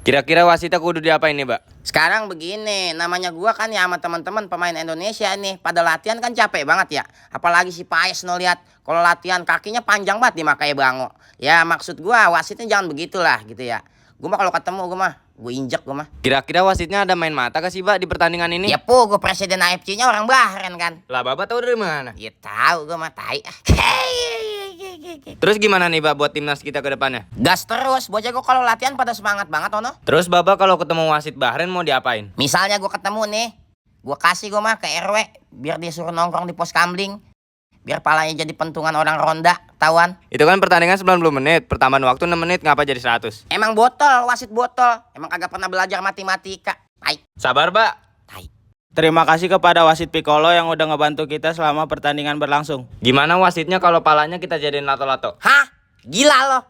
Kira-kira wasitnya kudu diapain nih, Mbak? Sekarang begini, namanya gua kan ya sama teman-teman pemain Indonesia nih, pada latihan kan capek banget ya. Apalagi si Paes no lihat kalau latihan kakinya panjang banget nih makanya bango. Ya maksud gua wasitnya jangan begitulah gitu ya. Gua mah kalau ketemu gua injek gua mah. Kira-kira wasitnya ada main mata gak sih, Mbak, di pertandingan ini? Ya gua presiden AFC-nya orang Bahrain kan. Lah, Bapak tahu dari mana? Ya tahu gua mah tai. Terus gimana nih, Mbak, buat timnas kita ke depannya? Gas terus, bocah gua kalau latihan pada semangat banget ono. Terus Bapak kalau ketemu wasit Bahrain mau diapain? Misalnya gua ketemu nih, gua kasih gua mah ke RW biar dia suruh nongkrong di pos kamling. Biar palanya jadi pentungan orang ronda, tawan. Itu kan pertandingan 90 menit, pertambahan waktu 6 menit, ngapa jadi 100? Emang botol, wasit botol. Emang kagak pernah belajar matematika. Tai, Sabar, Mbak. tai. Terima kasih kepada wasit Piccolo yang udah ngebantu kita selama pertandingan berlangsung. Gimana wasitnya kalau palanya kita jadiin lato-lato? Hah? Gila loh.